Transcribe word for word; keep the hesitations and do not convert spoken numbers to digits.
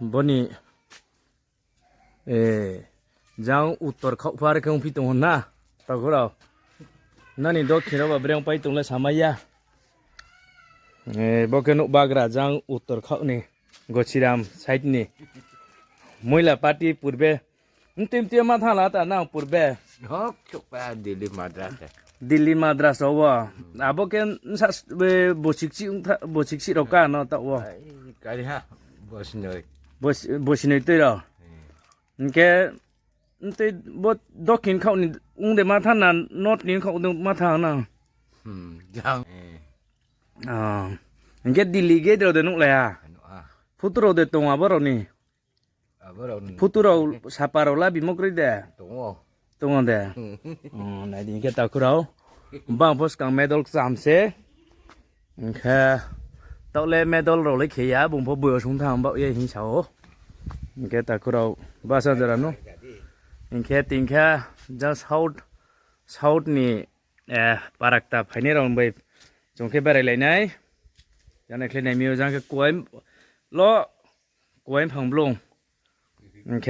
Bo ni, jang uttor khaoh phar khe ongphi tong ou na, takhu rao. Nani dokhin rao ba breng pai tong le samai ya. Bo khe nouh bagra jang uttor khaoh ni, Gosiram side ni. Moila party purbe. Mtui mtui ma thanng la ta nang purbe. Delhi Madras rao wo. Abo khe bsik si rao ka no taoh wo. Bosinoi tui rao. Hing khe mtui bo dokhin khaoh ni ong de ma thanng na, north ni khaoh de ma thanng na. Hing khe Delhi gate rao de nuhlai ha. Photo rao de tong abo rao ni. Photo rao sapa rao la bimo kroi de. Tong ou de. Nai di hing khe takhu rao. Bang pho skang medal kcham se. Hing khe taoh le medal rao le khe ya, bung pho boi yo sung thanng baoh ye hing sa ou. Hing khe takhu rao basa jora no. Hing khe ting khe jang south, south ni parakta phainai rao bai chung khe berailai nai. Jang naikhlai nai mi yo jang khe kuai lo, kuai mphang blung. Hing khe